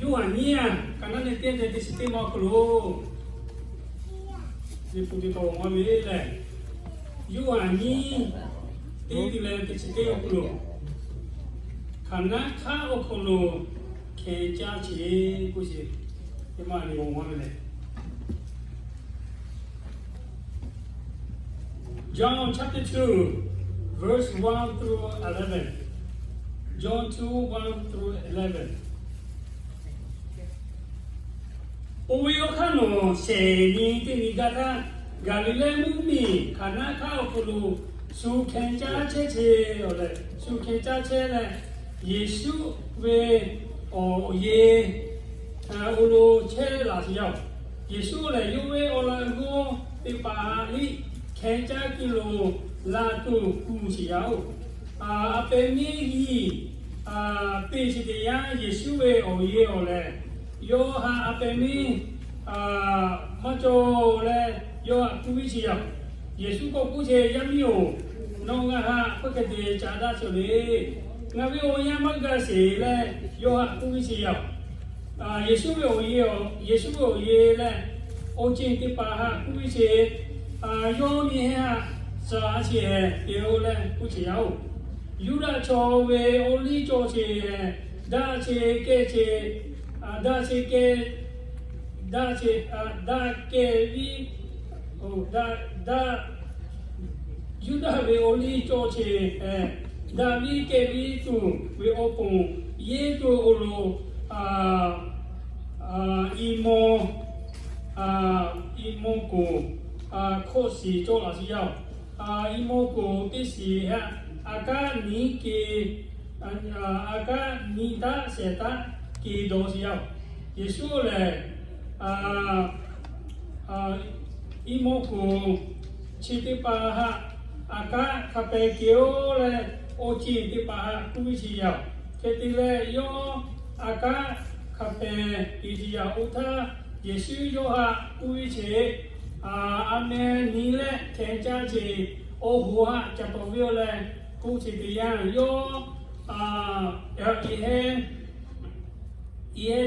Yoˇhanˬ nyiˇ a, kaꞈ naˉ leh teˇ te teˇ chi teˇ ma awˬ hk'aw lo, Liꞈ hpu teˇ taw maˇ ve lehˬ, Yoˇhanˬ nyiˇ, teˇ te leh teˇ chi teˇ awˬ hk'aw lo, hkaˍ naˆ hk'aˆ awˬ hk'aw lo hkeh caˇ chehˇ k'oˆ sheˍ. Teˇ ma a nyi awˬ maˇ ve lehˬ, John chapter two, verse one through eleven. John two, one through eleven. Oˇ ve awˬ hk'aˇ nawˬ shehˍ nyi teˇ nyi gaˇ htaˇ, Gaˍliˍlehˇ mvuhˇ miˬ hkaˍ naˆ hk'aˆ awˬ hk'aw lo shu hkeh caˇ chehˇ chehˇ-oˬ leh, shu hkeh caˇ chehˇ leh, Yeˍsuˆ ve awˬ yeˬ awˬ lo chehˇ laꞈ sheˍ yaˇ-oˬ. Yeˍsuˆ lehˬ, yawˇ ve awˬ laꞈ g'awˇ teˇ hpaˍ htaꞈ liˇ hkeh caˇ kuiˬ lo laˬ tuˬ kuˬ sheˍ yaˇ-oˬ. A pehˍ miˇ yiˬ peˇ chi teˇ yanˇ, Yeˍsuˆ ve awˬ yeˬ awˬ lehˬ, yawˇ htaꞈ a pehˍ miˇ maˇ cawˬ leh, yawˇ htaꞈ k'oˆ piˇ sheˍ yaˇ-oˬ. Yeˍsuˆ k'awꞈ k'oˆ chehˇ, Yaˇ miˇ-oˬ, nawˬ ngaˬ htaꞈ hk'aˬ hk'e te caˍ daꞈ sheˍ le. Ngaˬ ve awˬ yanˇ maˇ gaˬ sheˍ leh, yawˇ htaꞈ k'oˆ piˇ sheˍ yaˇ-oˬ. Yeˍsuˆ ve awˬ yeˬ, Yeˍsuˆ ve awˬ yeˬ lehˬ, awˬ ceuˬ teˇ hpaˍ htaꞈ k'oˆ piˇ sheˍ. Yawˇ nyi htaꞈ shaˍ sheˍ te-o leh k'oˆ sheˍ yaˇ-oˬ. Yuˇdaꞈ chaw ve awˬ liˇ cawˬ sheˍ, daꞈ che kehˬ che, daꞈ che kehˬ, daꞈ che, daꞈ kehˬ viˉ, daꞈ, Yuˇdaꞈ ve awˬ liˇ cawˬ sheˍ, daꞈ viˉ kehˬ viˉ tuˬ ve awˬ pon, yehˇ tuˬ awˬ lo, i mawˇ, i mawˇ koˍ hkawˇ shiˍ cawˬ laꞈ sheˍ yaˇ-oˬ. I mawˇ koˍ teˇ shiˍ htaꞈ a kaˉ nyi ke, a kaˉ nyi taˉ shehˍ taˉ ke dawˬ sheˍ yaˇ-oˬ. Yeˍsuˆ lehˬ, i mawˇ koˍ chi teˇ hpaˍ htaꞈ a kaˉ hk'a peh ke-o leh, awˬ ceuˬ teˇ hpaˍ htaꞈ k'oˆ piˇ sheˍ yaˇ-oˬ. Hk'e te leh, yawˇ a kaˉ hk'a peh ke sheˍ yaˇ-oˬ htaˇ, Yeˍsuˆ yawˇ htaꞈ k'oˆ piˇ sheˍ, A meh nyi leh hkeh caˇ sheˍ awˬ hoꞈ htaꞈ ca tawˍ ve-o leh k'oˆ sheˍ teˇ yanˇ, yawˇ, a, i heh, i heh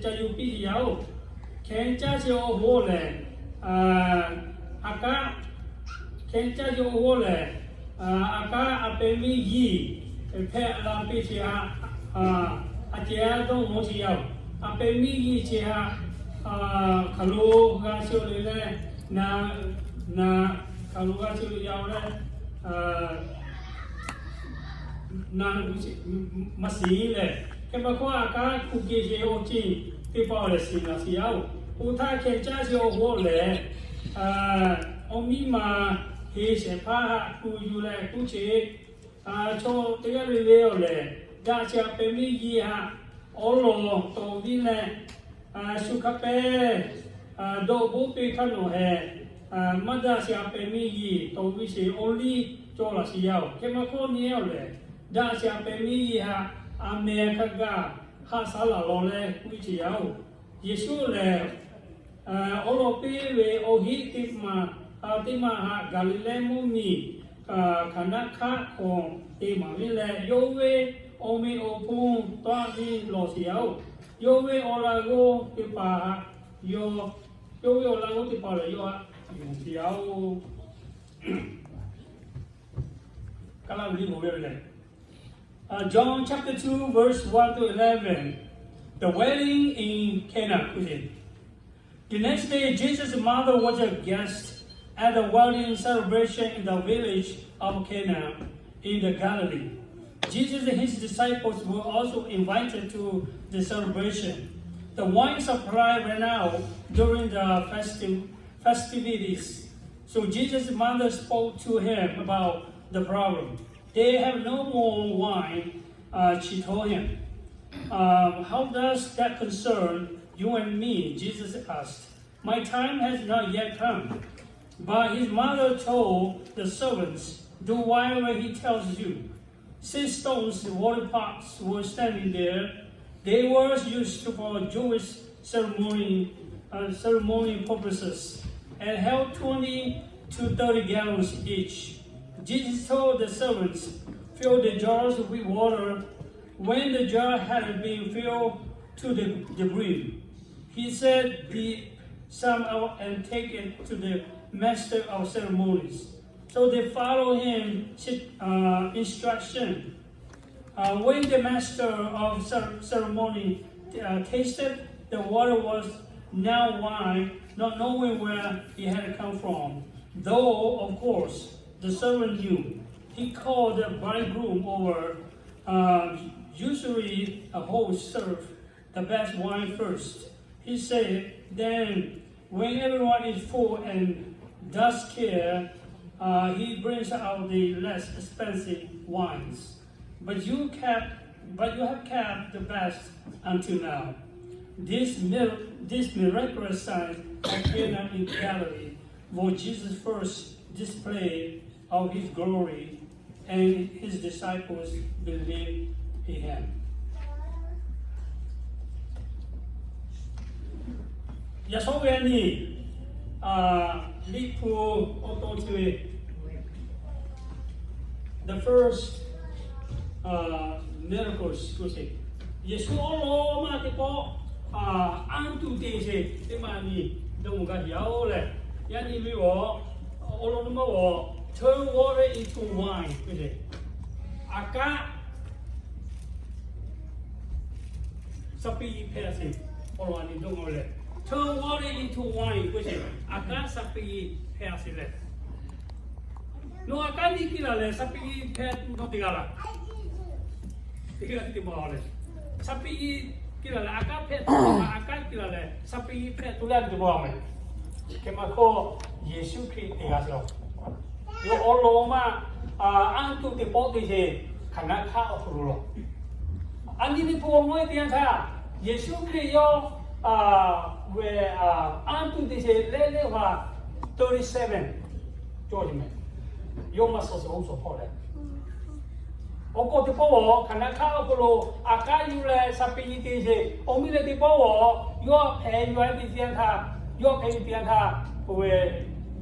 ca yuˬ piˇ sheˍ yaˇ-oˬ. Hkeh caˇ sheˍ awˬ hoꞈ lehˬ, a kaˉ, hkeh caˇ sheˍ awˬ hoꞈ lehˬ, a kaˉ a pehˍ miˇ yiˬ hpehꞈ la piˇ sheˍ htaꞈ, a ceh dawˇ nawˬ sheˍ yaˇ-oˬ. A pehˍ miˇ yiˬ chi htaꞈ hk'aˬ lo g'a sheˍ-o le leh, na, na, hk'aˬ lo g'a sheˍ-o le yaˇ-oˬ leh, na, maˇ shiˍ lehˬ, hk'e maˇ hkawˇ a kaˉ hkuˇ ke sheˍ awˬ ceuˬ teˇ hpaˍ-oˬ lehˬ shiˍ laꞈ sheˍ yaˇ-oˬ. Oˇ htaˇ hkeh caˇ sheˍ awˬ hoꞈ lehˬ, awˬ miˇ ma heˍ shehˍ hpaˇ htaꞈ kuˬ yuˬ leh k'oˆ sheˍ, Chaw teˇ g'aˇ le le-oˬ lehˬ, daꞈ sheˍ a pehˍ miˇ yiˬ htaꞈ awˉ lawˬ tawˍ viˉ leh, shu hk'a peh dawˇ boˆ piˇ hk'aˇ nawˬ hehˍ, maˇ daꞈ sheˍ a pehˍ miˇ yiˬ tawˍ viˉ sheˍ awˬ liˇ cawˬ laꞈ sheˍ yaˇ-oˬ. Hk'e maˇ hkawˇ nyi-oˬ lehˬ, daꞈ sheˍ a pehˍ miˇ yiˬ htaꞈ a meh hk'a gaˬ haꞈ shaˉ laˬ lawˬ leh k'oˆ sheˍ yaˇ-oˬ. Yeˍsuˆ lehˬ, awˉ lawˬ piˇ ve awˬ heˆ teˇ maˬ, teˇ maˬ htaꞈ Gaˍliˍlehˇ mvuhˇ miˬ Hkaˍnaˆ hk'aˆ hk'awꞈ te maˍ ve leh, yawˇ ve awˬ meꞈ awˬ hponˇ tawˆ piˇ lawˬ sheˍ yaˇ-oˬ. Yawˇ ve awˬ laꞈ g'awˇ teˇ hpaˍ htaꞈ yawˇ, yawˇ ve awˬ laꞈ g'awˇ teˇ hpaˍ lehˬ yawˇ htaꞈ yonˍ sheˍ yaˇ-oˬ. Kaˇ laˇ ve liꞈ bvuhꞈ ve lehˬ, John chapter two, verse one to eleven, the wedding in Cana. The next day, Jesus' mother was a guest at the wedding celebration in the village of Cana in the Galilee. Jesus and his disciples were also invited to the celebration. The wine supply ran out during the festi- festivities. So Jesus' mother spoke to him about the problem. They have no more wine, uh, she told him. Um, how does that concern you and me? Jesus asked. My time has not yet come. But his mother told the servants, do whatever he tells you. Six stone water pots were standing there. They were used for Jewish ceremony, uh, ceremony purposes, and held twenty to thirty gallons each. Jesus told the servants, fill the jars with water. When the jar had been filled, to the, the brim. He said, "Dip some out and take it to the master of ceremonies." So they follow him, uh, instruction. Uh, when the master of cer-, ceremony, uh, tasted the water was now wine, not knowing where it had come from, though, of course, the servant knew, he called the bridegroom over. Uh, usually, a host serve the best wine first. He said, then, when everyone is full and does care, uh, he brings out the less expensive wines. But you kept, but you have kept the best until now. This mir-, this miraculous sign at Cana in Galilee, where Jesus first displayed of his glory, and his disciples believed in him. Yaꞈ shawˉ ve a nyi, a, Liꞈ hpu awˬ to chi ve, the first, uh, miracles k'oˆ sheˍ. Yeˍsuˆ awˉ lawn maˇ teˇ pawˆ, a, anˇ tuˬ te sheˍ teˇ maˇ nyi dawˇ mawˬ gaˇ yaˇ-oˬ lehˬ, yaꞈ nyi ve awˬ, awˉ lawn maˇ g'awˬ, turn water into wine k'oˆ sheˍ. A kaˆ saˍ piˍ hpehꞈ sheˍ. Awˬ lawn a nyi dawˇ mawˬ lehˬ, turn water into wine k'oˆ sheˍ. A kaˆ saˍ piˍ hpehꞈ sheˍ lehˬ, nawˬ a kaˆ nyi kiˇ laˬ lehˬ, saˍ piˍ hpehꞈ tuˬ teˇ g'aˇ laˬ. Teˇ g'aˇ teˇ maˬ lehˬ, saˍ piˍ kiˇ laˬ lehˬ, a kaˆ hpehꞈ tuˬ, a kaˆ kiˇ laˬ lehˬ, saˍ piˍ hpehꞈ tuˬ leh teˇ maˬ mehˍ. Hk'e maˇ k'oˆ, Yeˍsuˆ Hkriꞈ teˇ g'aˇ sheˍ law. Yawˇ awˉ lawn maˇ, a, anˇ tuˬ teˇ pawˆ te sheˍ, Hkaˍnanˍ hk'aˆ awˬ hk'aw lo law. A nyi ve hpu awˬ mawˇ teˇ yanˇ htaˇ, Yeˍsuˆ Hkriꞈ yawˇ, a, ve, a, anˇ tuˬ te sheˍ leh leh htaˇ thirty-seven cawˬ ve mehˍ. Yawˇ maˇ suh suh oˇ suh hpawˇ leh, awˬ k'oˆ teˇ pawˆ g'awˬ Hkaˍnanˍ hk'aˆ awˬ hk'aw lo a kaˆ yuˬ leh saˍ piˍ nyi te sheˍ. Awˬ miˇ leh teˇ pawˆ g'awˬ yawˇ hpehꞈ yuˬ a nyi teˇ yanˇ htaˇ, yawˇ hpehꞈ yuˬ teˇ yanˇ htaˇ, ve,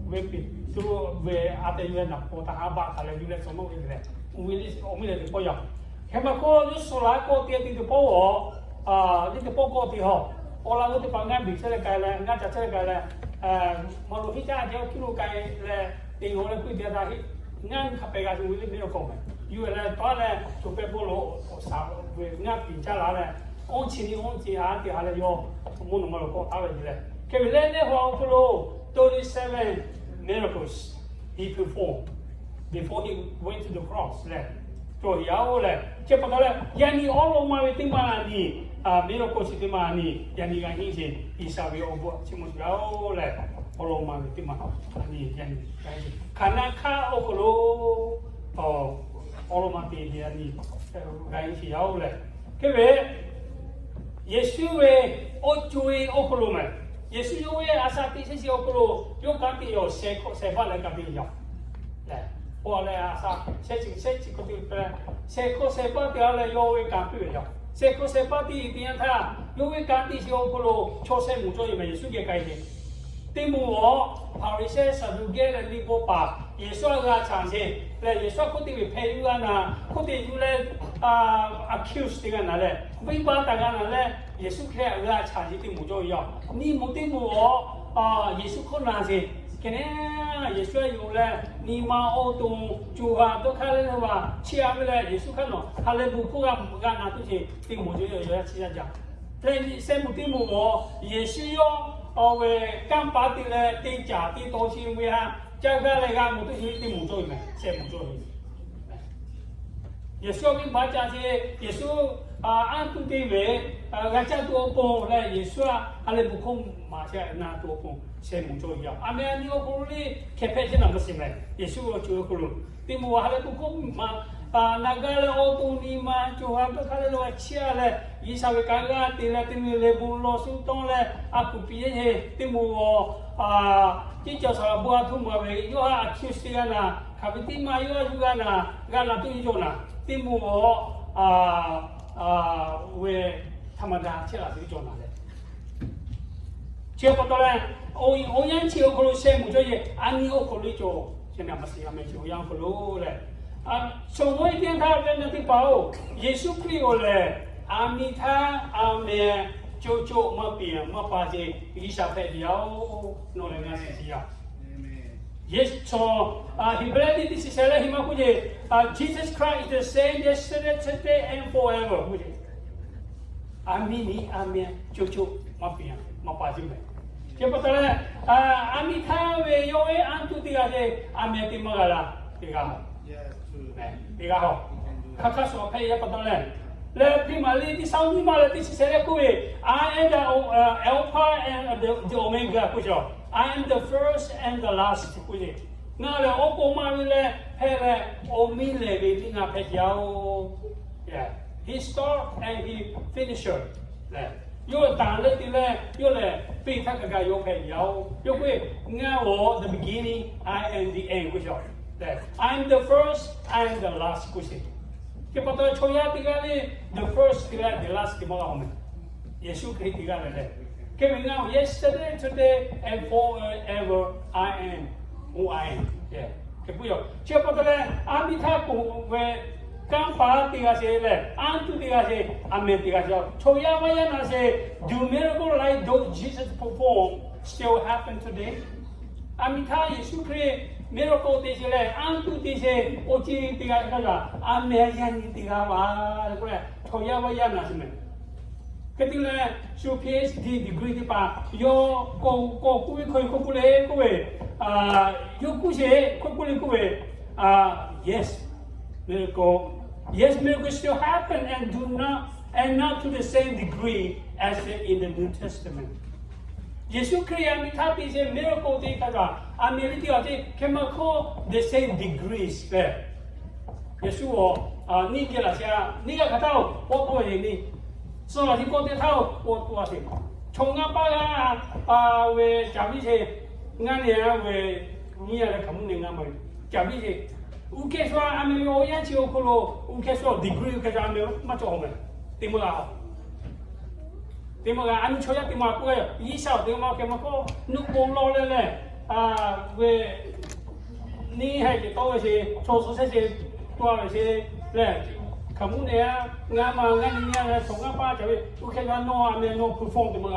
ve Peˍtruˆ ve a tehꞈ yuˬ leh naˍ paw taˍ ha baˆ taˍ leh yuˬ leh suh mawˇ ve lehˬ, awˬ miˇ leh teˇ pawˆ yaˇ. Hk'e maˇ k'oˆ, yawˇ suh la k'awꞈ te teˇ teˇ pawˆ g'awˬ, a, teˇ teˇ pawˆ k'awꞈ te hawˬ. Awˬ laꞈ g'awˇ teˇ hpaˍ ngaˇ beˬ chehˇ leh k'ai leh, ngaˇ ca chehˇ leh k'ai leh, mawˬ loꞈ hiˉ caˇ a ceh awˬ hkiˉ lo k'ai leh, teˇ g'awˬ leh puiˇ te a htaˇ, ngaˇ hk'a pehꞈ g'a tuˬ ve le mehˆ awˬ kawꞈ mehˍ. Yuˬ leh tawˉ leh, co pehˇ pawˆ lo awˬ shaˍ ve ngaˇ piˍ caˇ la leh, awˇ chi nyi awˇ chi ha teˇ ha leh yawˇ mvuhˇ naw ma lo k'awꞈ taˉ ve leh, hk'e ve leh leh htaꞈ awˬ hk'aw lo thirty-seven miracles he performed before he went to the cross leh, cawˬ yaˇ-oˬ lehˬ, chi pa taw leh yaꞈ nyi awˉ lawn maˇ ve teˇ maˇ a nyi, a, miracle chi teˇ maˇ a nyi yaꞈ nyi g'a henˇ sheˍ. G'uiˬsha ve awˬ bon chi mawˬ yaˇ-oˬ lehˬ, awˉ lawn maˇ ve teˇ maˇ a nyi yaꞈ nyi g'a henˇ sheˍ. Hkaˍnanˍ hk'aˆ awˬ hk'aw lo, a, awˉ lawn maˇ te yaꞈ nyi g'a henˇ sheˍ yaˇ-oˬ lehˬ, hk'e ve Yeˍsuˆ ve awˬ co-e awˬ hk'aw lo mehˍ. Yeˍsuˆ yawˇ ve a shaꞈ teꞈ chehˇ chi awˬ hk'aw lo yawˇ kanˉ te yaˇ shehˍ hkawˇ shehˍ baˆ leh kanˉ te yaˇ. Lehˬ, paw leh a shaꞈ shehˍ chi shehˍ chi hkawˇ te leh, shehˍ hkawˇ shehˍ baˆ te a leh yawˇ ve kanˉ piˇ ve yaˇ. Shehˍ hkawˇ shehˍ baˆ te teˇ yanˇ htaˇ, yawˇ ve kanˉ te chi awˬ hk'aw lo chaw shehˍ moˍ cawˇ ve mehˍ Yeˍsuˆ geh k'ai ve. Teˇ moˍ awˬ Hpaˍriˍsehˇ Saˍduˆkehˇ leh liꞈ bvuhꞈ paˍ Yeˍsuˆ htaꞈ g'a caˇ sheˍ leh, Yeˍsuˆ htaꞈ hk'oˆ teˇ ve hpehꞈ yuˬ g'a naˍ, hk'oˆ teˇ yuˬ leh, a, accuse teˇ g'a naˍ leh, venˇbaˆ taˍ g'a naˍ leh, Yeˍsuˆ Hkriꞈ g'a caˇ sheˍ teˇ moˍ cawˇ ve yaˇ. Nyi moˍ teˇ moˍ awˬ, a, Yeˍsuˆ hk'oˆ na sheˍ. Hk'e ne, Yeˍsuˆ a yonˍ leh, nyi ma awˬ to co ha dawˇ hk'aˇ leh leh va chiˇ a ve leh, Yeˍsuˆ hk'aˇ nawˬ ha lehˬ bon hk'oˆ g'a g'a na tuˬ sheˍ teˇ moˍ cawˇ yaˇ chi yaˇ jaˇ. Hk'e nyi shehˍ moˍ teˇ moˍ awˬ Yeˍsuˆ yawˇ awˬ ve kanˇ paˍ te leh teˇ caˬ teˇ taw chi ve ha caˇ g'a leh g'a mawˬ tuˬ sheˍ teˇ moˍ cawˇ ve mehˍ. Shehˍ moˍ cawˇ ve Yeˍsuˆ a viˉ baˆ caˇ sheˍ. Yeˍsuˆ, a, anˇ tuˬ te ve, a, g'a caˇ tuˬ awˬ pon leh Yeˍsuˆ a ha lehˬ bon hk'oˆ maˍ sheˍ na tuˬ awˬ pon shehˍ moˍ cawˇ ve yaˇ. A meh a nyi awˬ hk'aw lo le hkeh hpehꞈ chehˇ naˍ maˇ shiˍ mehˍ. Yeˍsuˆ ve awˬ co-e awˬ hk'aw lo teˇ moˍ ha lehˬ bon hk'oˆ maˍ, a, na g'a leh awˬ to nyi ma co ha dawˇ hk'aˇ leh leh va chiˇ a leh, G'uiˬsha ve kanˉ g'a te leh teˇ nyi lehˬ bon lawˬ shu tawˇ leh a kuˬ piˇ yeˇ heˆ. Teˇ moˍ awˬ, a, ceˇ cawˬ saˍ laꞈ bon a htoˇ maˍ ve yawˇ htaꞈ accuse teˇ g'aˇ naˍ, hk'aˬ ve teˇ maˇ yawˇ a yuˬ g'a naˍ, g'a naˍ tuˬ yuˬ cawˬ naˍ. Teˇ moˍ awˬ, a, a, ve ธรรมดา chehˇ laˬ tuˬ yuˬ cawˬ naˍ leh, chi pa taw leh, awˬ yanˇ chi awˬ hk'aw lo shehˍ moˍ cawˇ ve a nyi awˬ hk'aw lo cawˬ. Chi naˍ maˇ shiˍ a meh chi awˬ yanˇ awˬ hk'aw lo leh, a, shawˍ g'awˇ teˇ yanˇ htaˇ ve na teˇ hpaˍ-oˬ, Yeˍsuˆ Hkriꞈ awˬ lehˬ A miˬ htaˇ a meh co co maˇ piˍ maˇ pa ce, G'uiˬsha hpehꞈ ve yoˬ. Nawˬ leh ngaˬ shiˍ shiˍ yaˇ. Yes, so Heˍbrehˇ teˇ chi shehˍ leh hiˆ maˇ k'oˆ ce, Jesus Christ is the same yesterday, today, and forever k'oˆ ce. A miˬ nyi a meh co co maˇ piˍ maˇ pa ce meh. Chi pa taw leh, a miˬ htaˇ ve yawˇ ve anˇ tuˬ teˇ g'aˇ ce, a meh te maˇ g'a la, teˇ g'aˇ, teˇ g'aˇ hawˬ. Hk'aˬ hk'aˇ suh hpehꞈ yaˇ pa taw leh, leh Hpiˇ maˍ liˇ teˇ saˉ nyiˇ maˇ leh teˇ chi shehˍ leh k'oˆ ve, I am the Alpha and the Omega k'oˆ ce, I am the first and the last k'oˆ ce. Ngaˬ lehˬ awˬ pon maˇ ve leh hpehꞈ leh, awˬ miˇ lehˬ ve teˇ ngaˬ hpehꞈ ce yaˇ-oˬ. He start and he finisher. Yawˇ tanˍ leh te leh yawˇ lehˬ peˇ htaˇ kaꞈ kaꞈ yawˇ hpehꞈ yaˇ-oˬ. Yawˇ k'oˆ ve, ngaˬ awˬ the beginning, I am the end k'oˆ ce. I am the first, I am the last k'oˆ ce. Chi pa taw chaw yaˇ teˇ g'aˇ le, the first te leh the last te maˇ g'a-oˬ meh. Yeˍsuˆ Hkriꞈ teˇ g'aˇ lehˬ leh, hk'e ve ngaˬ yesterday, today, and forever, I am who I am. Chi pa taw leh, a miˬ htaˇ k'oˆ ve kanˇ paˍ teˇ g'aˇ sheˍ leh, anˇ tuˬ teˇ g'aˇ sheˍ, a meh teˇ g'aˇ sheˍ, chaw yaˇ maˇ yaˇ naˍ sheˍ, do miracle like those Jesus performed still happen today? A miˬ htaˇ Yeˍsuˆ Hkriꞈ miracle te sheˍ leh, anˇ tuˬ te sheˍ, awˬ ceuˬ teˇ g'aˇ hk'a gaˬ a meh yaˇ nyi teˇ g'aˇ ma k'oˆ leh, chaw yaˇ maˇ yaˇ naˍ sheˍ meh. Hk'e te leh, shu PhD degree teˇ hpaˍ yawˇ k'awꞈ k'oˆ ve hkawˇ hk'oˆ k'oˆ le k'oˆ ve, yawˇ k'oˆ sheˍ hk'oˆ k'oˆ le k'oˆ ve, yes, miracle, yes, miracle still happen and do not, and not to the same degree as in the New Testament. Yeˍsuˆ Hkriꞈ a miˬ htaˇ te sheˍ miracle teˇ hpaˍ kaꞈ, a meh liˇ teˇ g'aˇ te hk'e maˇ hk'oˆ the same degrees leh, Yeˍsuˆ awˬ niˇ geh laꞈ sheh a niˇ g'aˇ hk'aˬ htaˇ-oˬ, k'awꞈ k'oˆ ve le. Suh laꞈ shi k'awꞈ te htaˇ-oˬ, k'awꞈ k'oˆ a sheˍ. Chaw ngaˇ paˇ g'a pa ve caˍ viˉ sheˍ, ngaˇ nehˬ a ve nyiˇ g'aˇ leh hkaoˍmonˇ nehˬ ngaˇ ma ve caˍ viˉ sheˍ. Uˇ hkeh shu a meh ve awˬ yanˇ chi awˬ hk'aw lo, uˇ hkeh shu a degree uˇ hkeh shu a meh maˇ cawˬ meh. Te maˇ g'a Teˇ maˇ g'a a nyi chaw yaˇ teˇ maˇ k'oˆ ve, G'uiˬsha awˬ te maˇ k'ai maˇ k'oˆ, nuˇ bon lawˇ leh leh, ve neˇ haiˬ ceh tawˇ ve sheˍ, chaw suh shehˇ sheˍ, tawˇ ve sheˍ leh, hkaoˍmonˇ nehˬ a, ngaˇ ma ngaˇ nyi nyi a leh chaw ngaˇ paˇ caˍ ve, uˇ hkeh g'a nawˇ a meh nawˇ perform teˇ maˇ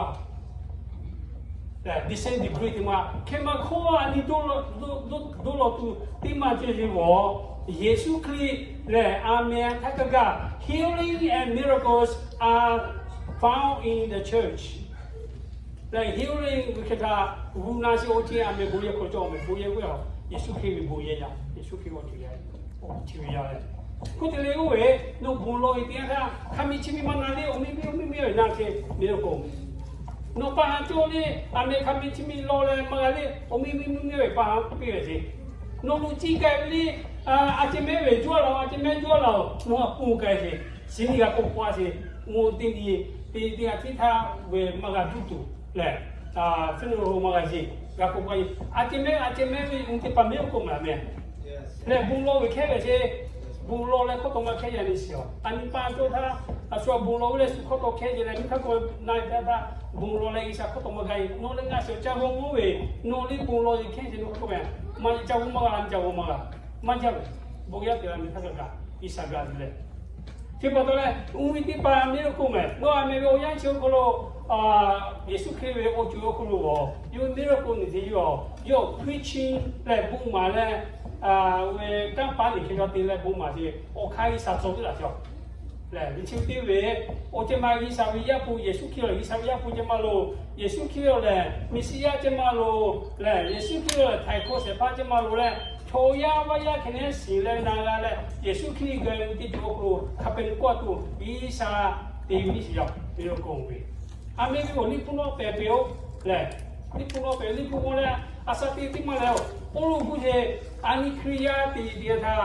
g'a. Descend degree teˇ maˇ hk'e maˇ hk'oˆ a nyi doˇ lawˬ tuˬ teˇ maˇ ceh ve awˬ, Yeˍsuˆ Hkriꞈ lehˬ a meh htaˇ kaꞈ kaꞈ healing and miracles are found in the church. Lehˬ healing ve hk'e htaꞈ g'uˇ na sheˍ awˬ ceh a meh bon yehˬ hk'aw cawˬ meh bon yehˬ ve a, Yeˍsuˆ Hkriꞈ ve bon yehˬ yaˇ, Yeˍsuˆ Hkriꞈ awˬ ceh yaˇ. Oˇ chi ve yaˇ leh, hk'oˆ te leh oˇ ve, nawˬ bon lawˬ ve teˇ yanˇ htaˇ hk'a miˬ chi miˬ maˇ na le, awˬ miˇ miˇ awˬ miˇ miˇ ve na ceh miracle. Nawˬ pa ha cawˇ le, a meh hk'a miˬ chi miˬ lawˬ leh maˇ g'a le, awˬ miˇ miˇ miˇ miˇ ve pa ha piˇ ve sheˍ. Nawˬ loꞈ ciˇ k'ai ve le, a ceh mehˉ ve jawˇ laˬ, a ceh mehˉ jawˇ laˬ, nawˬ a pon k'ai sheˍ. Shiˍ nyi g'a k'oˆ k'oˆ a sheˍ. Ngaˬ teˇ nyi teˇ teˇ a tiˉ htaˇ ve maˇ g'a duˇ tuˬ lehˬ, funeral maˇ g'a sheˍ. G'a k'oˆ k'oˆ a sheˍ. A ceh mehˉ a ceh mehˉ ve ngaˬ teˇ pa mehˉ k'oˆ maˍ meh. Lehˬ bon lawˬ ve hkehˉ ve sheˍ. Bon lawˬ leh hk'awꞈ tawꞈ ma hkehˉ yaˇ nyi shiˍ a. A nyi pa cawˇ htaˇ, a shu a bon lawˬ ve leh shu hk'awꞈ tawꞈ hkehˉ ve leh nyi hk'aˇ k'o na ve htaˇ htaˇ, bon lawˬ leh G'uiˬsha hk'awꞈ tawꞈ ma g'a ve, nawˬ leh ngaˬ shiˍ ca g'aw mawˇ ve, nawˬ le bon lawˬ ve hkehˉ ve nawˬ hk'oˆ ve, maˇ ca g'aw maˇ g'a, ca g'aw maˇ g'a, maˇ jaˇ ve, bon yaˇ teꞈ la ve htaˇ kaꞈ kaꞈ G'uiˬsha g'a ve leh Chi pa taw leh, uˇ ve teˇ pa miracle meh, nawˬ a meh ve awˬ yanˇ chi awˬ hk'aw lo, Yeˍsuˆ Hkriꞈ ve awˬ ceuˬ awˬ hk'aw lo, yawˇ miracle nyi te yoˬ. Yawˇ preaching leh bon maˍ leh, ve kanˇ paˍ nyi hk'e g'a te leh bon maˍ sheˍ, awˬ hk'aˇ G'uiˬsha tcuh teˇ laꞈ cawˬ. Lehˬ ve chi teˇ ve, awˬ ceh ma G'uiˬsha ve Yaˇ hpu, Yeˍsuˆ Hkriꞈ lehˬ G'uiˬsha ve Yaˇ hpu ceh ma loˬ, Yeˍsuˆ Hkriꞈ lehˬ Meˍsiˉyaˆ ceh ma loˬ, lehˬ Yeˍsuˆ Hkriꞈ lehˬ htaiˍ hkawˇ shehˍ hpaˇ ceh ma loˬ leh, chaw yaˇ vaˇ yaˇ hk'e nehˉ shiˍ leh na g'a leh, Yeˍsuˆ Hkriꞈ geh ve teˇ ceuˬ awˬ hk'aw lo hk'a peu k'oˆ a tuˬ, G'uiˬsha te ve shiˍ yaˇ ve awˬ k'oˆ ve. A meh ve awˬ liˇ hpu nawˉ pehˍ peuˬ-oˬ lehˬ, liˇ hpu nawˉ pehˍ liˇ hpu g'aw leh, a sha te teˇ maˇ leh-oˬ, Pawˇluꞈ k'oˆ sheˍ, a nyi Hkriꞈ yaˇ te teˇ yanˇ htaˇ,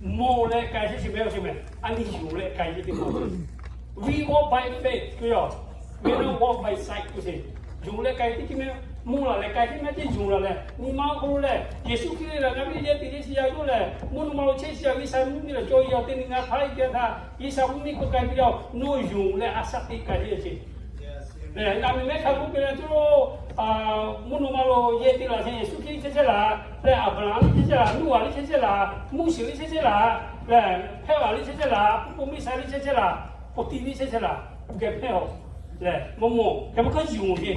mawˬ leh k'ai sheˍ sheˍ meh, a nyi yonˍ leh k'ai sheˍ teˇ maˇ. We walk by faith k'oˆ yoˬ. We don't walk by sight k'oˆ sheˍ. Yonˍ leh k'ai teˇ ceuˬ meh, mawˬ laˬ leh k'ai teˇ meh teˇ yonˍ laˬ leh nyi ma awˬ hk'aw lo lehˬ, Yeˍsuˆ Hkriꞈ lehˬ ngaˬ ve yehˬ teꞈ sheˍ yaˇ yoˬ lehˬ, mvuhˇ naw ma lo chehˇ sheˍ yaˇ, G'uiˬsha mvuhˇ miˬ lehˬ cawˇ yaˇ teˇ nyi ngaˬ htaˇ iˉ kaˆ htaˇ, G'uiˬsha mvuhˇ miˬ k'oˆ k'ai ve yaˇ, nawˬ yonˍ leh a shaꞈ teꞈ k'ai sheˍ. Lehˬ, ngaˬ miˬ mehˉ hk'a k'oˆ piˇ leh, co, mvuhˇ naw ma lo yehˬ teꞈ laˬ sheˍ, Yeˍsuˆ Hkriꞈ chehˇ chehˇ laˬ, lehˬ Aˍbraˍhanˍ liˇ chehˇ chehˇ laˬ, Noˉaꞈ liˇ chehˇ chehˇ laˬ, Moˉseˍ liˇ chehˇ chehˇ laˬ, Lehˬ, hpehˇ laˬ liˇ chehˇ chehˇ laˬ, k'oˆ k'o miˇ sha liˇ chehˇ chehˇ laˬ, k'o ti liˇ chehˇ chehˇ laˬ, geh hpehˇ-oˬ. Lehˬ, mvuhˇ mvuhˇ hk'e maˇ hk'aˇ yuˬ-oˬ ce.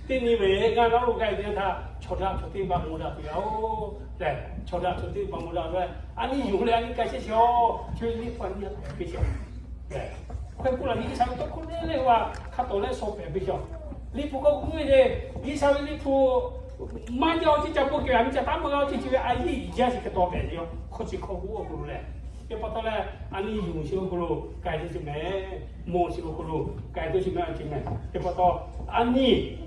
Teˇ nyi ve ngaˬ naˉ lo k'ai teˇ yanˇ htaˇ, chaw daꞈ chaw teˇ hpaˍ mawˬ daꞈ tuˬ yaˇ-oˬ. Lehˬ, chaw daꞈ chaw teˇ hpaˍ mawˬ daꞈ ve, a nyi yuˬ leh a nyi k'ai chehˇ chehˇ-oˬ. Chi ve liˇ hpu a nyi a hpehꞈ ve ce. Lehˬ, hk'e k'oˆ laˬ, G'uiˬsha ve tawˇ hkawˇ le le-a hk'a tawˍ leh shaw hpehꞈ ve ce. Liˇ hpu k'awꞈ k'oˆ ve ce, G'uiˬsha ve liˇ hpu maˇ jaˇ-oˬ ce, ca k'oˆ kehˬ ve a nyi ca taˉ maˇ g'a-oˬ ce, chi ve a yiˇ yaˇ chi hk'e taw hpehꞈ ve yoˬ. Hk'aw chi hk'aw k'oˆ awˬ hk'aw lo lehˬ, teˇ pa taw leh a nyi yuˬ chi awˬ hk'aw lo k'ai te ce mehˍ. Mawˬ chi awˬ hk'aw lo k'ai te ce mehˍ, a ce mehˍ. Teˇ pa taw, a nyi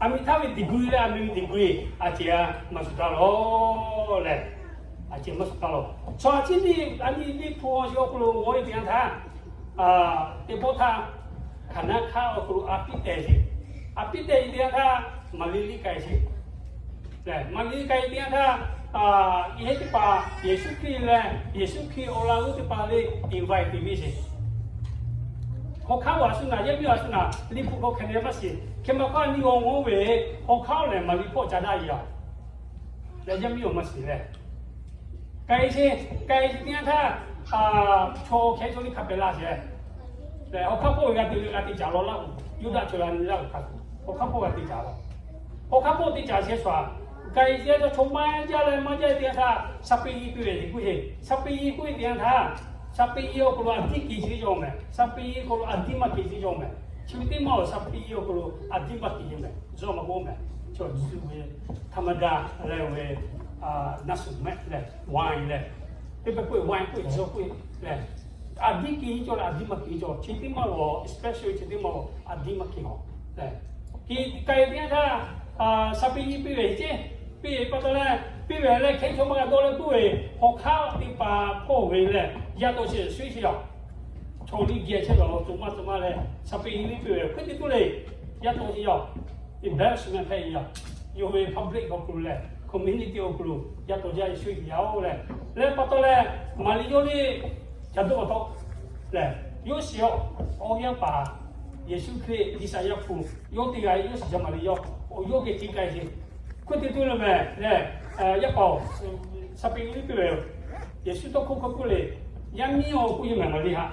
a miˍ htaˇ ve degree leh a miˍ ve degree a ce a maˇ shuˍ taˇ lawˬ lehˬ, a ce maˇ shuˍ taˇ lawˬ. Chaw a ciˉ nyi a nyi liˇ hpu chi awˬ hk'aw lo g'awˇ ve teˇ yanˇ htaˇ, teˇ pawˆ htaˇ hkaˍ naˉ hkaˆ awˬ hk'aw lo a piˉ tehˬ ce. A piˉ tehˬ ve teˇ yanˇ htaˇ, Maˍriˆ liˇ k'ai ce. Lehˬ, Maˍriˆ k'ai ve teˇ yanˇ htaˇ, yehˇ teˇ hpaˍ Yeˍsuˆ Hkriꞈ lehˬ, Yeˍsuˆ Hkriꞈ awˬ laꞈ g'awˇ teˇ hpaˍ le invite te ve ce. Hk'aw hk'aˉ g'awˇ a shu naˬ, yaˇ miˇ a shu naˬ, liˇ hpu hk'aw hk'e le maˇ shiˍ. Hk'e maˇ hk'aˇ a nyi g'awˇ g'awˇ ve, hk'aw hk'aˉ lehˬ Maˍriˆ hpawˇ ca daꞈ yaˇ. Lehˬ, yaˇ miˇ awˬ maˇ shiˍ lehˬ, k'ai ce, k'ai teˇ yanˇ htaˇ, chaw hkeh chaw liˇ hk'a pehˍ laˇ ce. Lehˬ, hk'aw hk'aˉ hpawˇ g'a te ve g'a te caˍ law laˇ-oˬ. Yuˇdaꞈ chaw g'a nyi laˇ-oˬ hk'a, hk'aw hk'aˉ hpawˇ g'a te caˍ laˇ. Hk'aw hk'aˉ hpawˇ te caˍ ce shu-a, k'ai ce, chaw maˇ jaˇ leh maˇ jaˇ teˇ yanˇ htaˇ, saˍ peˍ yi piˇ ve te k'oˆ ce. Saˍ peˍ yi k'oˆ ve teˇ yanˇ htaˇ, saˍ peˍ yi awˬ hk'aw lo a diˉ kehˬ ce yaw mehˍ. Saˍ peˍ yi awˬ hk'aw lo a diˉ maˇ kehˬ ce yaw mehˍ. Chi ve teˇ maˇ-oˬ, saˍ peˍ yi awˬ hk'aw lo a diˉ maˇ kehˬ ce mehˍ. Zuhꞈ maˇ k'oˆ mehˍ. Chaw zuhꞈ ve ธรรมดา leh ve, naˍ suˍ mehˆ leh, wine leh, teˇ pehˍ k'oˆ ve wine k'oˆ ve zuhꞈ k'oˆ ve lehˬ, a diˉ kehˬ ce leh a diˉ maˇ kehˬ ce. Chi teˇ maˇ-oˬ, especially chi teˇ maˇ-oˬ, a diˉ maˇ kehˬ-oˬ. Lehˬ, k'ai teˇ yanˇ htaˇ, saˍ peˍ yi piˇ ve ce. Piˇ ve pa taw leh, piˇ ve leh hkeh chaw maˇ g'a dawˇ leh k'oˆ ve, hk'aw hk'aˉ teˇ hpaˍ hpawˇ ve lehˬ, yaˇ taw ce shuˉ ce yaˇ. Chaw liˇ geh chehˇ ve awˬ to maˇ to maˇ leh, saˍ peˍ yi liˇ piˇ ve hk'e te tuˬ le, yaˇ taw ce yaˇ. Embarrassment hpehꞈ ve yaˇ. Yawˇ ve public awˬ hk'aw lo lehˬ, community awˬ hk'aw lo yaˇ taw jaˇ ve shuˉ ce yaˇ-oˬ lehˬ. Leh pa taw leh, Maˍriˆ yawˇ liˇ ca dawˇ pa taw lehˬ, yawˇ shiˍ-oˬ, awˬ yaˇ paˍ, Yeˍsuˆ Hkriꞈ G'uiˬsha Yaˇ hpu, yawˇ teˇ g'aˇ yawˇ shiˍ jaˇ Maˍriˆ yawˇ, awˬ yawˇ geh te k'ai ce. Hk'e te tuˬ le mehˍ lehˬ, yaˇ paˍ-oˬ, saˍ peˍ yi liˇ piˇ ve, Yeˍsuˆ tawˇ hkawˇ hkawˇ k'oˆ le, yaˇ miˇ-oˬ k'oˆ ce mehˍ Maˍriˆ htaꞈ.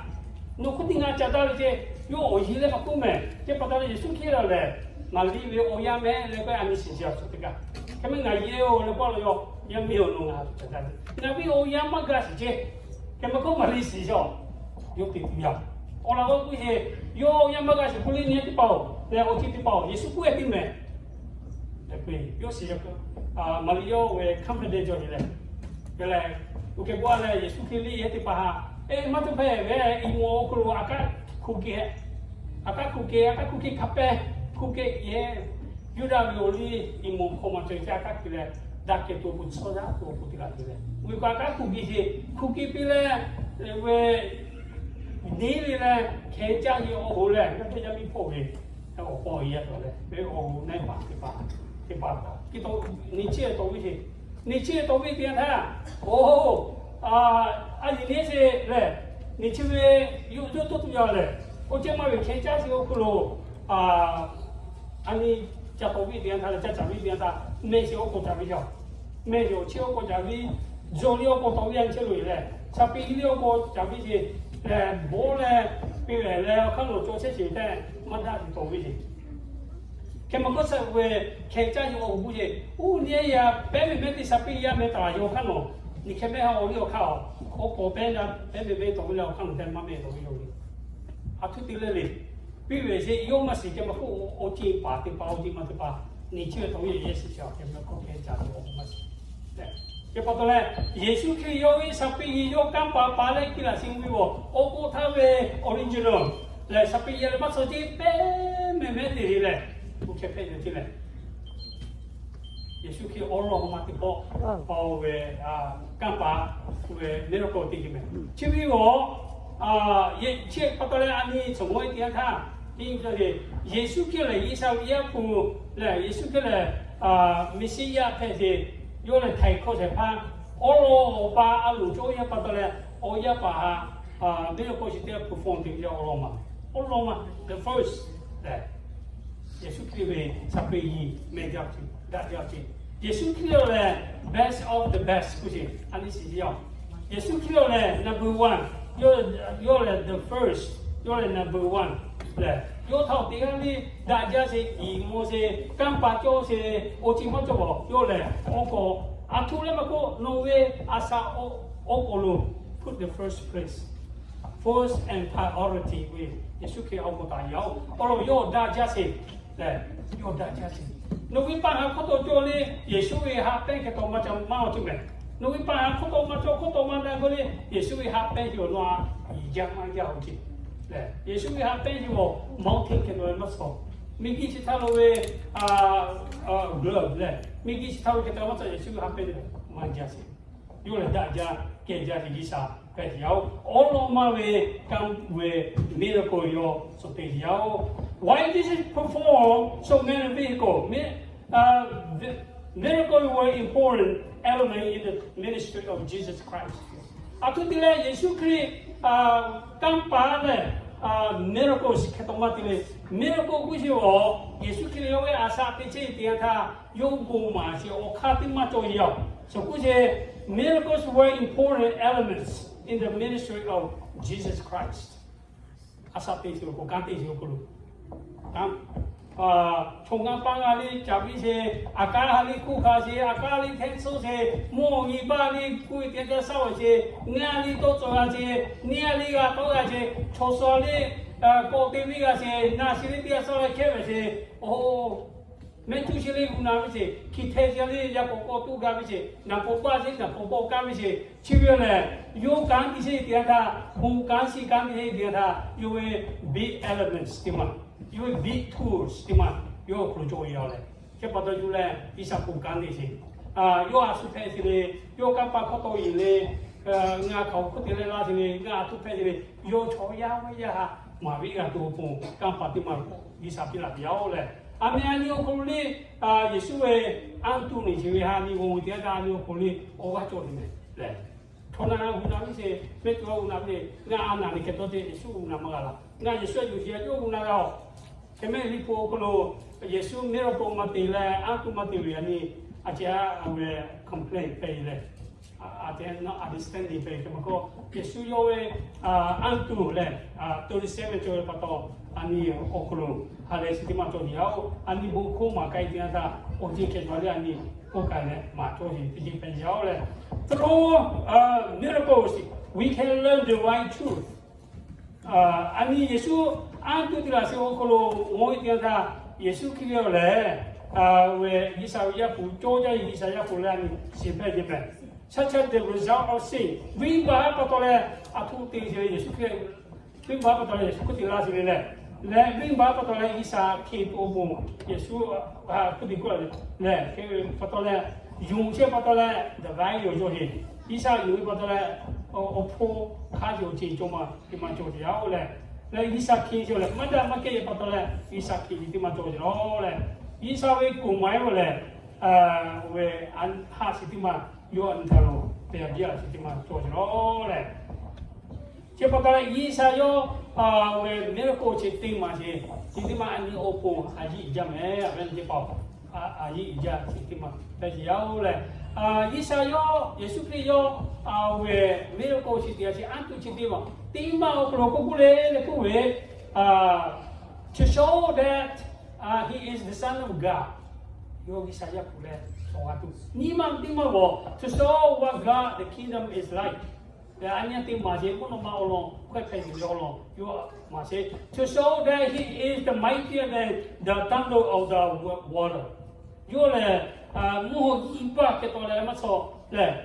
Nawˬ hk'oˆ teˇ g'aˇ ca daˇ ve ce, yawˇ awˬ yeˬ leh maˇ k'oˆ mehˍ. Chi pa taw leh Yeˍsuˆ Hkriꞈ lehˬ, Maˍriˆ ve awˬ yaˇ mehˍ leh k'o a nyi shiˍ ce a shu teˇ g'aˇ. Hk'e mehˍ ngaˬ yehˇ-oˬ leh k'oˆ law yaˇ, yaˇ miˇ-oˬ nawˬ ngaˬ ca daˇ ve, ngaˬ ve awˬ yaˇ maˇ g'a shiˍ ce. Hk'e maˇ k'oˆ Maˍriˆ shiˍ ce. Yawˇ te tuˬ yaˇ. Awˬ laꞈ g'awˇ k'oˆ ce, yawˇ awˬ yaˇ maˇ g'a shiˍ k'oˆ le, nyi teˇ hpaˍ-oˬ leh awˬ ceˇ teˇ hpaˍ-oˬ, Yeˍsuˆ k'oˆ-e teˇ mehˍ. Hk'e yawˇ shiˍ, Maˍriˆ yawˇ ve confidence cawˬ ce lehˬ, lehˬ, oˇ hk'e k'oˆ a leh Yeˍsuˆ Hkriꞈ liˇ yehˇ teˇ hpaˍ htaꞈ, eˬ, maˇ tuˬ hpehꞈ ve, iˍ moˍ awˬ hk'aw lo a kaˉ hkuˇ kehˬ, a kaˉ hkuˇ kehˬ, a kaˉ hkuˇ kehˬ hk'a pehˇ hkuˇ kehˬ yehˇ. Yuˇdaꞈ ve awˬ liˇ iˍ moˍ hk'aw maˇ cawˬ ce, a kaˉ hkuˇ leh, daꞈ kehˬ tuˬ awˬ pon, chaw yaˇ tuˬ awˬ pon teˇ g'aˇ te leh, ve k'o a kaˉ hkuˇ kehˬ ce, hkuˇ kehˬ piˇ leh, ve neˇ ve leh hkeh caˇ ve awˬ hoꞈ lehˬ, ngaˬ hui yaˇ miˇ hpawˇ ve awˬ paw yaˇ taw leh ve awˬ hoꞈ neˇ paˍ teˇ hpaˍ, teˇ hpaˍ taw, nyi chi taw ve ce, nyi chi taw ve teˇ yanˇ htaˇ, oˇ, a nyi neˇ ce lehˬ, nyi chi ve yawˇ yawˇ tawˇ tuˬ yaˇ lehˬ, awˬ ceuˬ maˇ ve hkeh caˇ ce awˬ hk'aw lo, a nyi ca taw ve teˇ yanˇ htaˇ leh caˇ caˍ ve teˇ yanˇ htaˇ, mehˆ shiˍ awˬ k'aw caˍ ve yaˇ, mehˆ shiˍ awˬ chi awˬ k'aw caˍ ve, jawˬ liˇ awˬ k'aw taw ve yaˇ nyi chehˇ lo e lehˬ, saˍ peˍ yi liˇ awˬ k'aw caˍ ve ce lehˬ, bawˇ leh piˇ ve leh awˬ hk'aˇ nawˬ cawˬ chehˇ sheˍ tehꞈ maˇ daꞈ tuˬ taw ve ce. Hk'e maˇ k'oˆ, saˍ ve hkeh caˇ ce awˬ hoꞈ k'oˆ ce, uˉ nyi yaˇ pehˉ mehˍ mehˍ teˇ saˍ piˇ yaˇ mehˍ taˍ yaˇ awˬ hk'aˇ nawˬ, nyi hkeh mehˍ ha awˬ liˇ awˬ hk'aˇ-oˬ, awˬ k'awꞈ pehˉ na pehˉ mehˍ mehˍ taw ve leh awˬ hk'aˇ nawˬ tehꞈ maˇ mehˍ taw ve yaˇ ve, a htoꞈ te leh le. Piˇ ve ce, yawˇ maˇ shiˍ hk'e maˇ k'oˆ, awˬ ceˇ paˍ teˇ hpaˍ, awˬ ceˇ ma teˇ hpaˍ, nyi chi ve taw ve yaˇ shiˍ shiˍ hk'e maˇ k'oˆ, hkeh caˇ ve awˬ hoꞈ maˇ shiˍ. Hk'e pa taw leh, Yeˍsuˆ Hkriꞈ yawˇ ve saˍ peˍ yi yawˇ kanˇ paˍ paˍ leh kiˇ laꞈ shiˍ mvuh ve awˬ, awˬ k'oˆ htaˇ ve original lehˬ, saˍ peˍ yi leh maˇ suh ce pehˉ mehˍ mehˍ te leh, oˇ hkeh hpehꞈ ve ce lehˬ, Yeˍsuˆ Hkriꞈ awˬ lawn maˇ teˇ pawˆ, a, ve, kanˇ paˍ ve miracle te ce mehˍ. Chi ve awˬ, a, chi pa taw leh a nyi cawˬ mawˇ teˇ yanˇ htaˇ, Yeˍsuˆ Hkriꞈ lehˬ G'uiˬsha ve Yaˇ hpu lehˬ, Yeˍsuˆ Hkriꞈ lehˬ Meˍsiˉyaꞈ hpehꞈ ce, yawˇ lehˬ htaiˍ hkawˇ shehˍ hpaˇ, awˬ lawn awˬ pa a loˍ cawˇ yaˇ pa taw leh, awˬ yaˇ paˍ htaꞈ miracle chi teˇ perform te ve awˬ lawn maˇ, awˬ lawn maˇ, the first lehˬ, Yeˍsuˆ Hkriꞈ ve saˍ peˍ yi mehˍ jaˇ ce, daꞈ jaˇ ce. Yeˍsuˆ Hkriꞈ lehˬ best of the best k'oˆ ce, a nyi shiˍ ce yaˇ. Yeˍsuˆ Hkriꞈ yawˇ lehˬ number one, yawˇ lehˬ the first, yawˇ lehˬ number one lehˬ, yawˇ htaꞈ teˇ g'aˇ le daꞈ jaˇ sheˍ, iˍ mvuh sheˍ, kanˇ paˍ cawˇ sheˍ, awˬ ceuˬ maˇ cawˬ. Yawˇ lehˬ awˬ k'awꞈ aˬ htoꞈ leh maˇ k'oˆ, nawˬ ve a shaꞈ awˬ k'awꞈ lo put the first place, first and priority ve Yeˍsuˆ Hkriꞈ awˬ k'oꞈ taˍ yaˇ-oˬ. Awˬ lawn yawˇ daꞈ jaˇ sheˍ lehˬ, yawˇ daꞈ jaˇ sheˍ. Nawˬ ve paˍ haˍ hk'aw taw cawˬ le, Yeˍsuˆ ve haꞈ pehnˇ hk'e taw maˇ ca maˇ awˬ ceuˬ mehˍ. Nawˬ ve paˍ haˍ hk'aw taw maˇ cawˬ, hk'aw taw maˇ daꞈ k'oˆ le, Yeˍsuˆ ve haꞈ pehnˇ cawˬ nawˬ a, iˍ jaˇ maˇ jaˇ awˬ ceuˬ lehˬ, Yeˍsuˆ ve haꞈ pehnˇ cawˬ maˇ awˬ hk'e hk'e taw maˇ shawˍ. Miˬguiˬ chi htaˇ lo ve glove lehˬ, miˬguiˬ chi htaˇ lo hk'e taw maˇ shawˍ, Yeˍsuˆ ve haꞈ pehnˇ cawˬ maˇ jaˇ sheˍ. Yawˇ lehˬ daꞈ jaˇ kehˬ jaˇ ve G'uiˬsha hpehꞈ yaˇ-oˬ. Awˬ lawn maˇ ve kanˇ ve miracle yawˇ suh te yaˇ-oˬ. Why did Jesus perform so many miracles? Miracles were important element in the ministry of Jesus Christ. Aˬ htoꞈ te leh Yeˍsuˆ Hkriꞈ kanˇ paˍ lehˬ, miracles hk'e taw maˇ te le. Miracle k'oˆ sheˍ-oˬ, Yeˍsuˆ Hkriꞈ yawˇ ve a shaꞈ teꞈ chehˇ teˇ yanˇ htaˇ, yawˇ bon maˍ sheˍ awˬ hk'aˇ teˇ maˇ cawˬ yaˇ-oˬ. Suh k'oˆ sheˍ, miracles were important elements in the ministry of Jesus Christ. A shaꞈ teꞈ sheˍ lo k'o, kanˉ te sheˍ lo k'o lo, chaw ngaˇ paˇ g'a le caˍ piˇ sheˍ, aˬ kaˉ ha le hkuˇ hkanˍ sheˍ, aˬ kaˉ le hteˇ suhˉ sheˍ, mvuhˇ awˬ nyi baˇ le kuˇ ve teˇ yanˇ htaˇ shaˉ ve sheˍ, ngaˇ le tawˇ cawˬ g'a sheˍ, neˇ a le g'a tawˇ g'a sheˍ, chaw suh le k'awꞈ te ve g'a sheˍ, naˬ sheˍ le teˇ g'aˇ shaˉ leh hkehˉ ve sheˍ. Oˬ, mehˆ cuˇ sheˍ le g'uˬ naˬ ve sheˍ, hkiˬ hteˇ sheˍ le yaˇ k'awꞈ k'awꞈ tuˇ gaˇ ve sheˍ, naˬ k'awꞈ baˇ sheˍ, naˬ k'awꞈ bawˆ kaˇ ve sheˍ. Chi ve lehˬ, yawˇ kanˉ te sheˍ teˇ yanˇ htaˇ, bon kanˉ shiˍ kanˉ te sheˍ teˇ yanˇ htaˇ, yawˇ ve big elements teˇ maˬ, yawˇ ve big tools teˇ maˬ yawˇ hk'aw lo cawˬ ve yoˬ lehˬ. Chi pa taw yuˬ leh G'uiˬsha bon kanˉ te sheˍ. Yawˇ a shu hpehꞈ sheˍ le, yawˇ kanˇ paˍ hk'aw taw yeˬ le, ngaˬ hk'aˬ hk'oˆ te leh laˇ sheˍ le, ngaˬ a shu hpehꞈ sheˍ le, yawˇ chaw yaˇ ve yaˇ haꞈ maˍ ve g'a tuˬ awˬ pon kanˇ paˍ teˇ maˬ G'uiˬsha piˇ laˬ ve yoˬ lehˬ. A meh a nyi awˬ hk'aw lo le, Yeˍsuˆ ve anˇ tuˬ neˬ sheˍ ve ha nyi g'aw ve teˇ g'aˇ a nyi awˬ hk'aw lo le awˬ g'aˇ cawˬ ve mehˍ lehˬ. Chaw naˬ g'uˬ naˬ ve sheˍ, mehˆ cuˇ g'uˬ naˬ ve, ngaˬ a naˬ neˬ hk'e tawˇ te Yeˍsuˆ g'uˬ naˬ maˇ g'a laˬ. Ngaˬ Yeˍsuˆ a yuˬ sheˍ a yawˇ g'uˬ naˬ g'a-oˬ. Hk'e mehˆ liꞈ hpu awˬ hk'aw lo Yeˍsuˆ miracle maˇ te leh, anˇ tuˬ maˇ te ve a nyi, a ceh a ve complain hpehꞈ ve lehˬ, a ceh a understanding hpehꞈ ve hk'e maˇ k'oˆ, Yeˍsuˆ yawˇ ve anˇ tuˬ lehˬ, thirty seven cawˬ ve pa taw, a nyi awˬ hk'aw lo ha lehˬ chi teˇ maˬ cawˬ ve yoˬ. A nyi bon hkawˇ maˍ k'ai teˇ yanˇ htaˇ, awˬ ceuˬ hkeh cawˬ leh a nyi k'oˆ k'ai leh maˍ cawˇ ve teˇ ceuˬ hpehꞈ ve yoˬ lehˬ. Through miracles, we can learn the right truth. A nyi Yeˍsuˆ anˇ tuˬ te laˬ sheˍ awˬ hk'aw lo g'aw ve teˇ yanˇ htaˇ, Yeˍsuˆ Hkriꞈ ve lehˬ, ve G'uiˬsha ve Yaˇ hpu, cawˇ jaˇ ve G'uiˬsha Yaˇ hpu leh a nyi shiˍ hpehꞈ ve mehˍ. Such as the result of sin, venˇbaˆ pa taw leh a htoꞈ te sheˍ ve Yeˍsuˆ Hkriꞈ, venˇbaˆ pa taw leh Yeˍsuˆ hk'oˆ te laˇ sheˍ ve lehˬ, leh venˇbaˆ pa taw leh G'uiˬsha hk'e tuˬ awˬ pon Yeˍsuˆ hk'oˆ te k'oˆ lehˬ, hk'e pa taw leh, yonˍ chehˇ pa taw leh, the right yoˬ yawˇ heˍ. G'uiˬsha yonˍ ve pa taw leh, awˬ hpon hk'a yonˍ ceuˬ cawˬ ma teˇ maˬ cawˬ ve yoˬ lehˬ, leh G'uiˬsha hk'e cawˬ leh maˇ daꞈ maˇ kehˬ ve pa taw leh G'uiˬsha hk'e ve teˇ maˬ cawˬ ve yoˬ lehˬ, G'uiˬsha ve kuˬ maˍ ve lehˬ, ve ha shiˍ teˇ maˬ yawˇ a nyi htaꞈ lo pehˬ a biˇ a shiˍ teˇ maˬ cawˬ ve yoˬ lehˬ. Chi pa taw leh G'uiˬsha yawˇ ve miracle chi teˇ maˬ sheˍ, chi teˇ maˬ a nyi awˬ pon a yiˆ jaˇ mehˍ, a ve teˇ hpaˍ a yiˆ jaˇ chi teˇ maˬ hpehꞈ ve yoˬ lehˬ, G'uiˬsha yawˇ, Yeˍsuˆ Hkriꞈ yawˇ ve miracle chi teˇ maˬ, anˇ tuˬ chi teˇ maˬ, teˇ maˬ awˬ hk'aw lo k'oˆ k'oˆ le le k'oˆ ve, to show that he is the Son of God. Yawˇ G'uiˬsha Yaˇ hpu leh awˬ g'aˇ tuˬ nyi ma teˇ maˬ g'awˬ, to show what God the kingdom is like. A nyi teˇ maˬ sheˍ, mvuhˇ naw ma awˬ lawn hkawehˇ hpehꞈ ve awˬ lawn yawˇ maˍ sheˍ, to show that he is the mightier than the thunder of the water. Yawˇ lehˬ, mvuhˇ haw iˉ baˆ hk'e taw leh maˇ shawˍ lehˬ,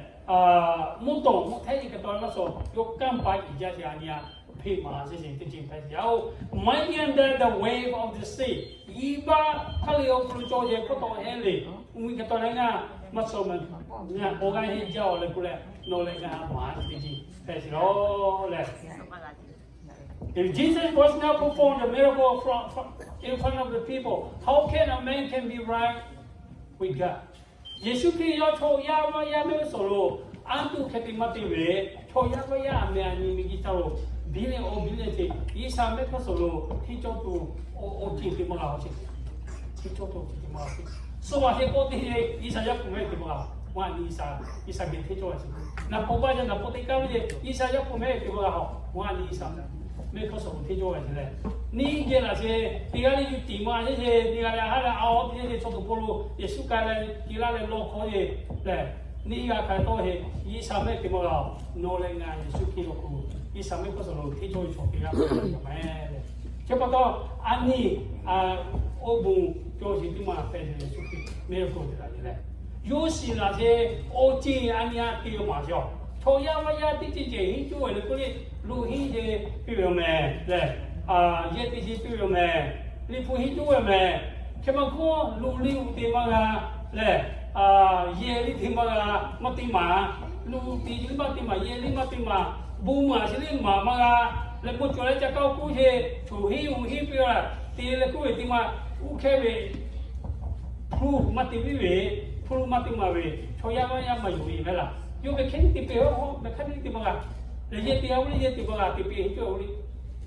mvuhˇ tawˍ mvuhˇ hteˇ nyi hk'e taw leh maˇ shawˍ, yawˇ kanˇ paˍ iˉ jaˇ sheˍ a nyi a hpeˇ maˍ sheˍ sheˍ teˇ ceuˬ hpehꞈ ve yoˬ. Mightier than the wave of the sea. Iˉ baˆ hk'a le awˬ hk'aw lo cawˬ yehˬ hkawˇ taw heˆ le. Mvuhˇ miˬ hk'e taw leh ngaˬ maˇ shawˍ mehˍ, ngaˬ awˬ g'aˇ heˆ jaˇ-oˬ leh k'oˆ leh, nawˬ leh ngaˬ maˍ sheˍ teˇ ceuˬ hpehꞈ ve yoˬ lehˬ. If Jesus was not perform the miracle from, from, in front of the people, how can a man can be right with God? Yeˍsuˆ Hkriꞈ yawˇ chaw yaˇ maˇ yaˇ mehˆ g'uˇ suhˍ lo anˇ tuˬ hk'e te maˇ te ve, chaw yaˇ maˇ yaˇ a meh a nyi miˬguiˬ htaˇ lo biˇ leh awˬ biˇ leh ceh G'uiˬsha mehˆ g'uˇ suhˍ lo hteˇ cawˇ tuˬ awˬ ceuˬ te maˇ g'a-oˬ ce. Hteˇ cawˇ tuˬ awˬ ceuˬ te maˇ g'a-oˬ ce. Suh baˬ hk'e k'awꞈ te G'uiˬsha Yaˇ hpu mehˆ te maˇ g'a Mvuhˇ a nyi G'uiˬsha, G'uiˬsha geh hteˇ cawˇ ve ce. Naˍ paw baˆ yaˇ naˍ paw teˇ kaˉ ve ce, G'uiˬsha yaˇ paw mehˆ te ve g'a hawˬ, mvuhˇ a nyi G'uiˬsha mehˆ hkawˇ suhˍ lo hteˇ cawˇ ve ce leh, neˇ geh laˬ ce, teˇ g'aˇ le yuˬ tiˍ ma ce ce, teˇ g'aˇ le haˉ leh a awˬ teˇ ce, chaw toˬ hpawˇ lo Yeˍsuˆ k'ai leh te laˇ leh law hkawˇ ce lehˬ, neˇ g'a hk'aˬ hk'e tawˇ ve, G'uiˬsha mehˆ te maˇ g'a. Nawˬ leh ngaˬ Yeˍsuˆ Hkriꞈ awˬ hk'aw lo G'uiˬsha mehˆ hkawˇ suhˍ lo hteˇ cawˇ ve chaw teˇ g'aˇ hpehꞈ ve yoˬ mehˍ leh, chi pa taw a nyi oˇ bon cawˇ sheˍ teˇ maˬ hpehꞈ ve Yeˍsuˆ Hkriꞈ mehˆ awˬ hk'aw lo te laˬ ce leh, yawˇ shiˍ laˬ ce, awˬ ceˬ a nyi a te maˍ ce a. Chaw yaˇ vaˇ yaˇ teˇ ceuˬ ceuˬ henˇ cawˇ ve le k'oˆ le, luˬ henˇ ce piˇ ve yoˬ mehˍ leh, yehˬ te ce piˇ ve yoˬ mehˍ, Liꞈ hpu henˇ cawˇ ve yoˬ mehˍ, hk'e maˇ k'oˆ luˬ liˇ uꞈ te maˇ g'a leh, yehˬ liˇ te maˇ g'a, maˇ te maˍ, luˬ te liˇ maˇ te maˍ, yehˬ liˇ maˇ te maˍ, bon maˍ chi liˇ maˍ maˇ g'a leh, bon cawˬ leh ca kaˇ k'oˆ ce, choˬ henˇ uꞈ henˇ piˇ a, te leh k'oˆ ve teˇ maˬ, uˉ hkehˇ ve hpu maˇ te piˇ ve, hpu maˇ te maˍ ve, chaw yaˇ vaˇ yaˇ maˇ yonˍ ve mehˍ laˬ. Yawˇ ve hkehˇ liˇ te piˇ, hkehˇ liˇ te maˇ g'a. Leh yehˬ te g'a oˇ le, yehˬ te maˇ g'a te piˇ henˇ cawˇ oˇ le.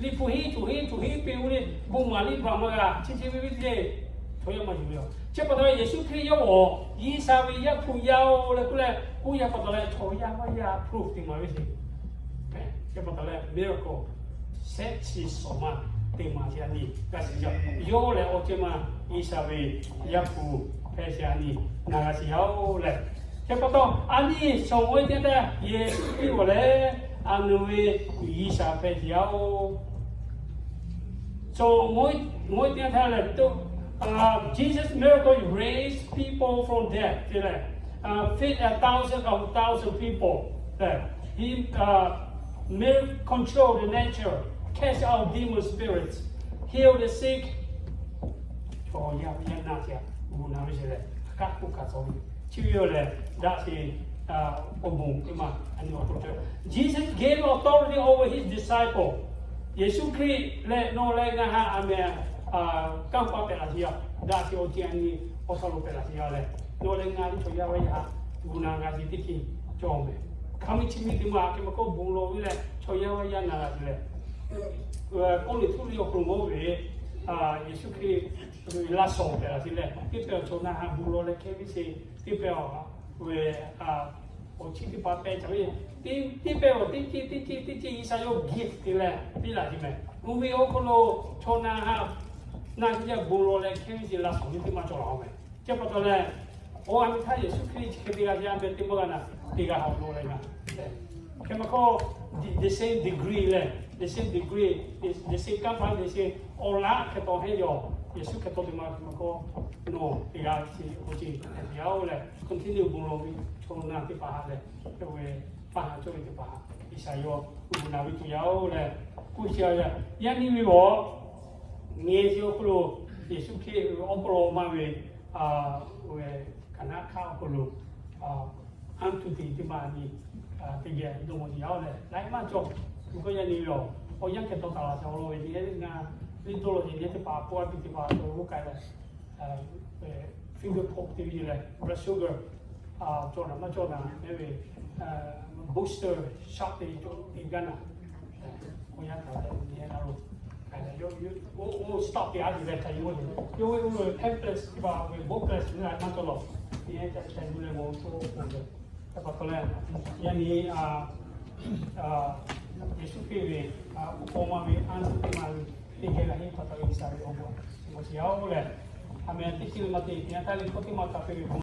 Liꞈ hpu henˇ choˬ henˇ choˬ henˇ piˇ oˇ le, bon maˍ liˇ baˬ maˇ g'a, chi chi ve ve ce, chaw yaˇ maˇ yonˍ ve yoˬ. Chi pa taw leh Yeˍsuˆ Hkriꞈ yawˇ awˬ G'uiˬsha ve Yaˇ hpu yaˇ oˬ leh k'oˆ leh, k'oˆ yaˇ pa taw leh chaw yaˇ vaˇ yaˇ hpu te maˍ ve ce. Chi pa taw leh miracle, shehˆ chi suhˍ ma te maˍ ce a nyi g'a shiˍ yaˇ. Yawˇ lehˬ awˬ ceuˬ ma G'uiˬsha ve Yaˇ hpu hpehꞈ ce a nyi ngaˬ g'a shiˍ yaˇ oˬ leh, chi pa taw a nyi shawˍ maw e teˇ yanˇ htaˇ Yeˍsuˆ Hkriꞈ awˬ lehˬ a nu ve G'uiˬsha hpehꞈ ce yaˇ oˬ. Shawˍ maw e teˇ yanˇ htaˇ lehˬ, Jesus miracle raise people from death te leh, feed a thousand of thousand people. He made control the nature, cast out demon spirits, heal the sick. Chaw yaˇ ve yaˇ na ce a, gu na ve ce leh, kaˆ k'oˆ kaꞈ tcuh ve, chi ve yoˬ lehˬ daꞈ ce. Awˬ bon teˇ maˬ a nyi awˬ hk'aw lo, Jesus gave authority over his disciple. Yeˍsuˆ Hkriꞈ lehˬ nawˬ leh ngaˬ haꞈ a meh kanˇ paˆ pehꞈ laˬ ce yaˇ, daꞈ ce awˬ ceuˬ a nyi awˬ hk'aw lo pehꞈ laˬ ce yaˇ leh, nawˬ leh ngaˬ ve chaw yaˇ vaˇ yaˇ haꞈ gu na g'a ce teˇ ceuˬ cawˬ mehˍ. Hk'a mvuh chi mvuh teˇ maˬ a hk'e maˇ k'oˆ bon lawˬ ve leh chaw yaˇ vaˇ yaˇ na g'a ce leh, k'oˆ liꞈ htuˇ liꞈ awˬ hk'aw lo mawˇ ve, Yeˍsuˆ Hkriꞈ laˇ shawˍ pehꞈ laˬ ce leh, teˇ pehˍ awˬ chaw na haꞈ bon lawˬ leh hkehˇ ve ce, teˇ pehˍ awˬ ve awˬ chi teˇ hpaˍ pehˬ caˍ ve, teˇ pehˍ awˬ teˇ ceuˬ teˇ ceuˬ teˇ ceuˬ G'uiˬsha yawˇ gift te leh piˇ laˬ ce mehˍ. Mvuhˇ miˬ awˬ hk'aw lo chaw na haꞈ na teˇ yanˇ bon lawˬ leh hkehˇ ve ce laˇ shawˍ ve teˇ maˬ cawˬ laˬ mehˍ. Chi pa taw leh, awˬ a miˬ htaˇ Yeˍsuˆ Hkriꞈ chi hk'e te g'a ce a meh teˇ maˬ g'a na, te g'a hawˬ lo leh na. Hk'e maˇ k'oˆ, the same degree leh, the same degree, the same kanˇ paˆ, the same awˬ laꞈ hk'e taw heˆ yaˬ. Yeˍsuˆ hk'e taw teˇ maˬ hk'e maˇ k'oˆ, nawˬ te g'a ce awˬ ceuˬ hpehꞈ ve yoˬ leh, continue bon lawˬ ve chaw na teˇ hpaˍ haꞈ leh, ve paˇ haꞈ cawˇ ve teˇ hpaˍ haꞈ G'uiˬsha yawˇ gu na ve tuˬ yaˇ oˬ leh, k'oˆ ce a yaˇ. Yaˇ nyi ve awˬ ngeh ce awˬ hk'aw lo Yeˍsuˆ Hkriꞈ awˬ hk'aw lo maˇ ve, Kaˍnaˆ hk'aˆ awˬ hk'aw lo anˇ tuˬ te teˇ maˬ nyi teˇ geh dawˇ mawˬ ce yaˇ oˬ leh, laiˉ maˇ cawˬ. Mvuhˇ k'oˆ yaˇ nyi ve awˬ, awˬ yanˇ hk'e taw taˍ laˬ ce awˬ lawn ve nyi leh ngaˬ liˇ dawˇ law ce nyi teˇ hpaˍ k'oˆ a piˇ teˇ hpaˍ to lo k'ai leh, finger poke te ve ce leh blood sugar cawˬ naˍ maˇ cawˬ naˍ meh ve, booster shot te cawˬ te gaˇ naˍ. K'o yaˇ htaꞈ leh nyi a lo, oˇ stop te a tuˬ leh hk'aˬ yuˬ ve, yawˇ ve oˇ lo pamphlets teˇ hpaˍ ve booklets nyi a maˇ cawˬ lawˬ. Nyi a ca ca yuˬ leh mawˬ to k'oˆ ve, hk'e pa taw leh, yaˇ nyi Yeˍsuˆ Hkriꞈ ve awˬ hk'aw maˇ ve anˇ tuˬ teˇ maˬ ve teˇ geh g'a henˇ pa taw G'uiˬsha ve awˬ bon mawˬ ce yaˇ oˬ leh, a meh teˇ ceuˬ maˇ te te a htaˇ le hkawˇ teˇ maˬ htaꞈ te ve bon